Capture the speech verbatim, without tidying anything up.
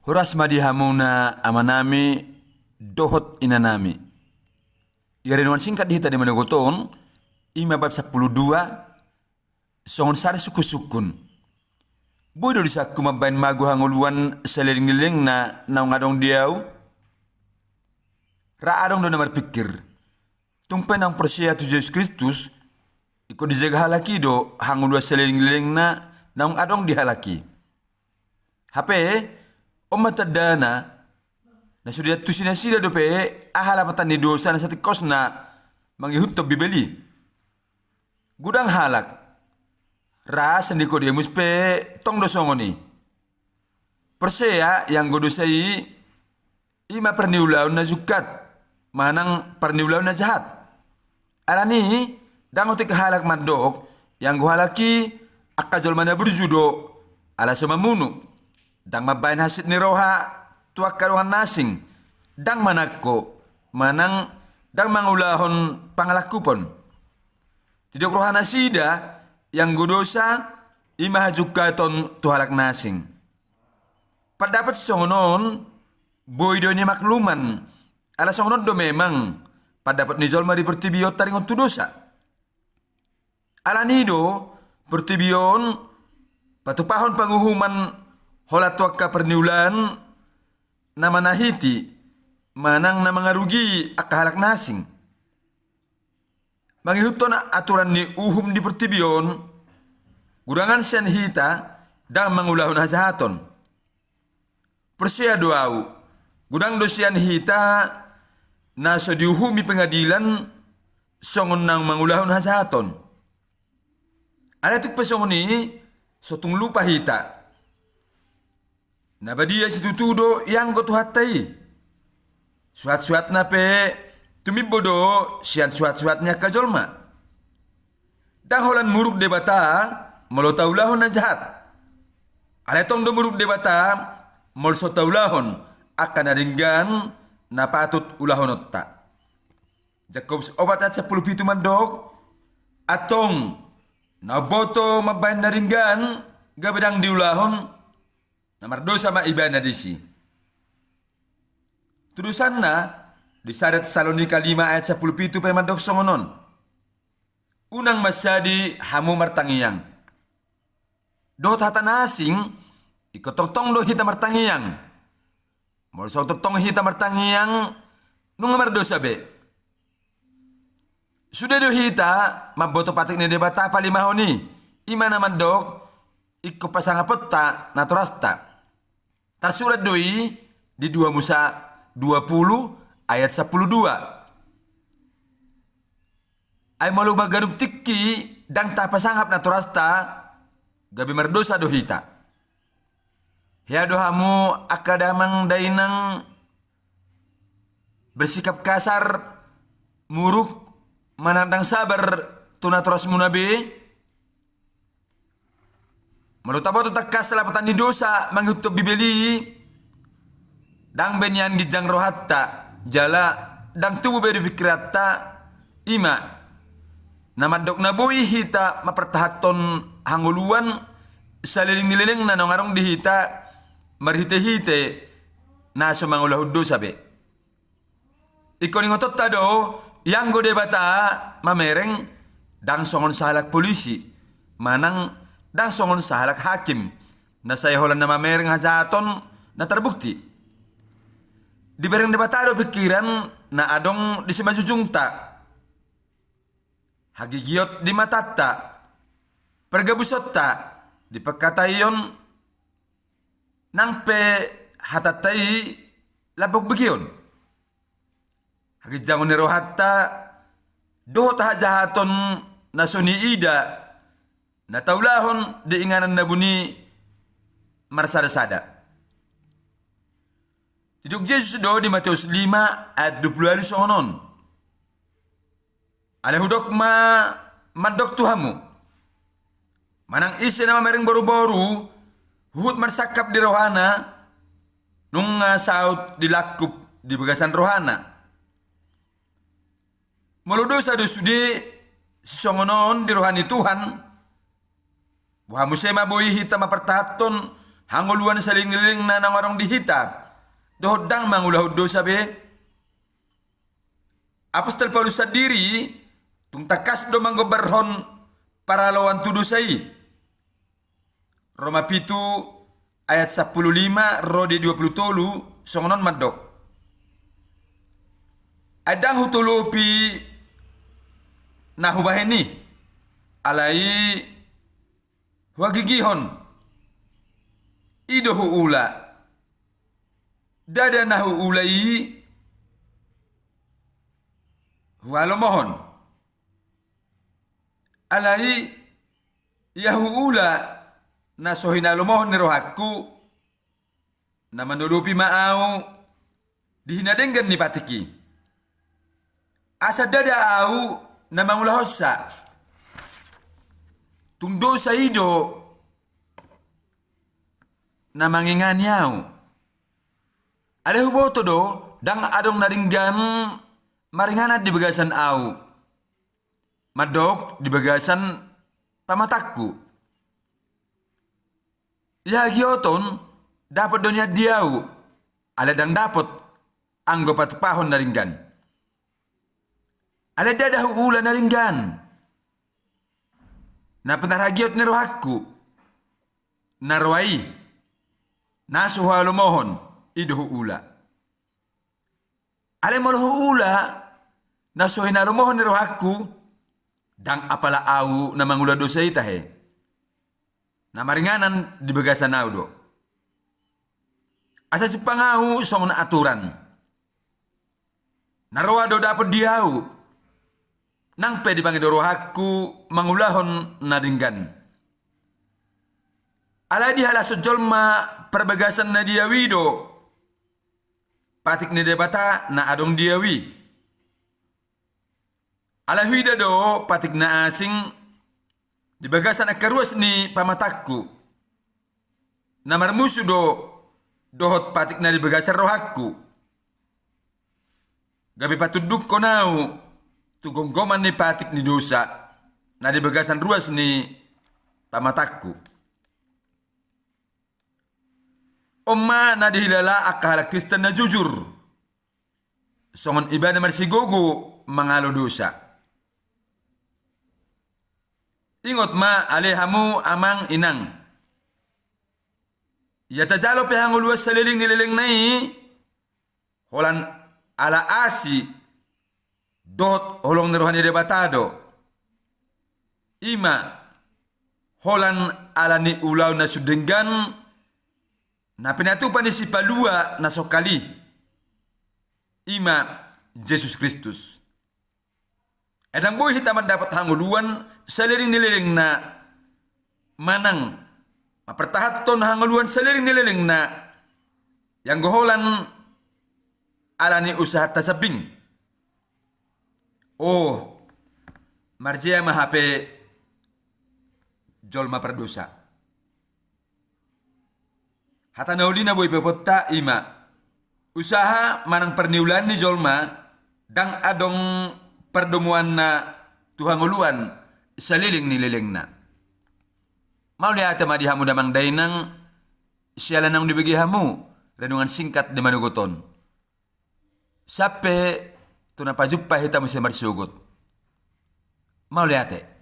Horas ma di hamuna amanami dohot inanami. Ia renungan singkat di hita di manogot on, i ma bab sampulu dua, songon sada sungkunsungkun. Boi do disangku mambahen mago hangoluan saleleng ni lelengna naung adong di ahu? Ra adong do na marpingkir, tung pe naung porsea tu Jesus Kristus, ingkon dijaga halak i do hangoluan saleleng ni lelengna naung adong di halak i. Hape, on ma tandana, na so diantusi nasida dope aha lapatan ni dosa na satingkosna mangihuthon Bibel i. Godang halak, ra sian Nikodemus pe tong do songon i. Porsea ianggo dosa i, i ma parniulaon na jungkat, manang parniulaon na jahat. Alani i, ndang otik halak mandok, ianggo halak i angka jolma na burju do, ala so mamunu, ndang mambahen hansit ni roha tu angka dongan na asing, ndang manangko, manang ndang mangulahon pangalangkupon. Didok rohanasida, ianggo dosa, i ma hajungkaton tu halak na asing. Pandapot songon on, boi do nimakluman, ala songon on do memang pandapot ni jolma di portibi on taringot tu dosa. Alani i do, portibi on patupahon panguhuman holan tu angka parniulaan na manahiti, manang na mangarugi angka halak na asing. Mangihuthon aturan ni uhum di portibi on, godangan sian hita ndang mangulahon hajahaton. Porsea do ahu, godang do sian hita na so diuhumi pengadilan songon naung mangulahon hajahaton. Alai tung pe songon i, so tung lupa hita. Na badia situtu do ianggo Tuhanta i. Suhatsuhatna pe tumimbo do sian suhatsuhat ni angka jolma. Ndang holan muruk Debata molo taulahon na jahat. Alai tong do muruk Debata molo so taulahon angka na denggan na patut ulahononta. Jakobus opat ayat sampulu pitu mandok, antong, na umboto mambahen na denggan gabe ndang diulahon, na mardosa ma ibana disi. Tudosanna, di sada Tesalonika lima ayat sampulu pitu pe mandok songon on. Unang mansadi hamu martangiang. Dohot hata na asing, ingkon tongtong do hita martangiang. Molo so tongtong hita martangiang, nunga mardosa be. Sude do hita mamboto patik ni Debata palimahon i, i ma na mandok ingkon pasangaponta natorasta. Tarsurat do i di dua Musa dua pulu ayat sampulu dua. Ai molo mangganup tingki ndang tapasangap natorasta, gabe mardosa do hita. Hea do hamu angka damang dainang bersikap kasar, muruk, manang ndang sabar tu natorasmuna be? Molo taboto tangkas lapatan ni dosa mangihuthon Bibel i, ndang be nian ginjang rohanta, jala ndang tubu be di pingkiranta, i ma na mandok na boi hita mampartahathon hangoluan saleleng ni lelengna naung adong di hita marhitehite na so mangulahon dosa be. Ingkon ingotonta do, ianggo Debata mamereng, ndang songon sahalak polisi, manang ndang songon sahalak hakim, na sai holan na mamereng hajahaton na tarbukti. Dibereng Debata do pingkiran na adong di simanjujungta, hagigiot di matanta, pargabusonta di pangkataion, nang pe hatanta i lambok begeon. Haginjangon ni rohanta dohot hajahaton na so niida na taulahon di inganan na buni marsadasada. Didok Jesus do di Mateus lima ayat dua pulu ualu songon on. Alai hudok ma mandok tu hamu, manang ise na mamereng boruboru huhut marsangkap di rohana, nunga saut dilangkup di bagasan rohana. Molo dosa do sude sisongon on di roha ni Tuhan, boha muse ma boi hita mampartahathon hangoluan saleleng ni lelengna naung adong di hita, dohot ndang mangulahon dosa be. Apostel Paulus sandiri tung tangkas do manggombarhon paraloan tu dosa i. Roma pitu ayat sampulu lima ro di dua pulu tolu, songon on mandok: Ai ndang hutolopi na hubahen i, alai huhagigihon, i do huula. Ndada na huula i huhalomohon. Alai ia huula na so hinalomohon ni rohangku, na manolopi ma ahu di hinadenggan ni patik i. Asa ndada ahu na mangulahonsa. Tung dosa i do na mangingani ahu. Alai huboto do, ndang adong na denggan maringanan di bagasan ahu, mandok di bagasan pamatangku. Ia hagioton dapot do nian di ahu, alai ndang dapot anggo patupahon na denggan. Alai ndada huula na denggan, na pinarhagiot ni rohangku, na roa i, na so huhalomohon, i do huula. Alai molo huula na so hinalomohon ni rohangku, ndang apala ahu na mangula dosa i tahe. Na maringanan di bagasan ahu do. Asa jumpang ahu songon aturan. Na roa do dapot di ahu, nang pe dipangido rohangku mangulahon na denggan. Alai dihalashon jolma parbagasan na di ahu i do patik ni Debata na adong di ahu i. Alai huida do patik na asing di bagasan angka ruas ni pamatangku, na marmusu do dohot patik na di bagasan rohangku. Gabe patundukkon ahu tu gomgoman ni patik ni dosa na di bagasan ruas ni pamatangku. On ma na dihilala angka halak Kristen na jujur, songon ibana marsigogo mangalo dosa. Ingot ma ale hamu amang inang, ia tajalo pe hangoluan saleleng ni lelengna i, holan ala asi dohot holong ni roha ni Debata do. I ma holan ala ni ulaon na sun denggan na pinatupa ni Sipalua na songkal i, i ma Jesus Kristus. Ai ndang boi hita mandapot hangoluan saleleng ni lelengna manang mampartahanhon hangoluan saleleng ni lelengna, ia anggo holan ala ni usahanta sambing. Oh, marjea ma hape jolma pardosa. Hata na uli na boi ipeopta i ma, usaha manang parniulaan ni jolma ndang adong pardomuanna tu hangoluan saleleng ni lelengna. Mauliate ma di hamu damang dainang, siala naung dibege hamu renungan singkat di manogot on. Sampe tu na pajumpa hita muse marsogot. Mauliate.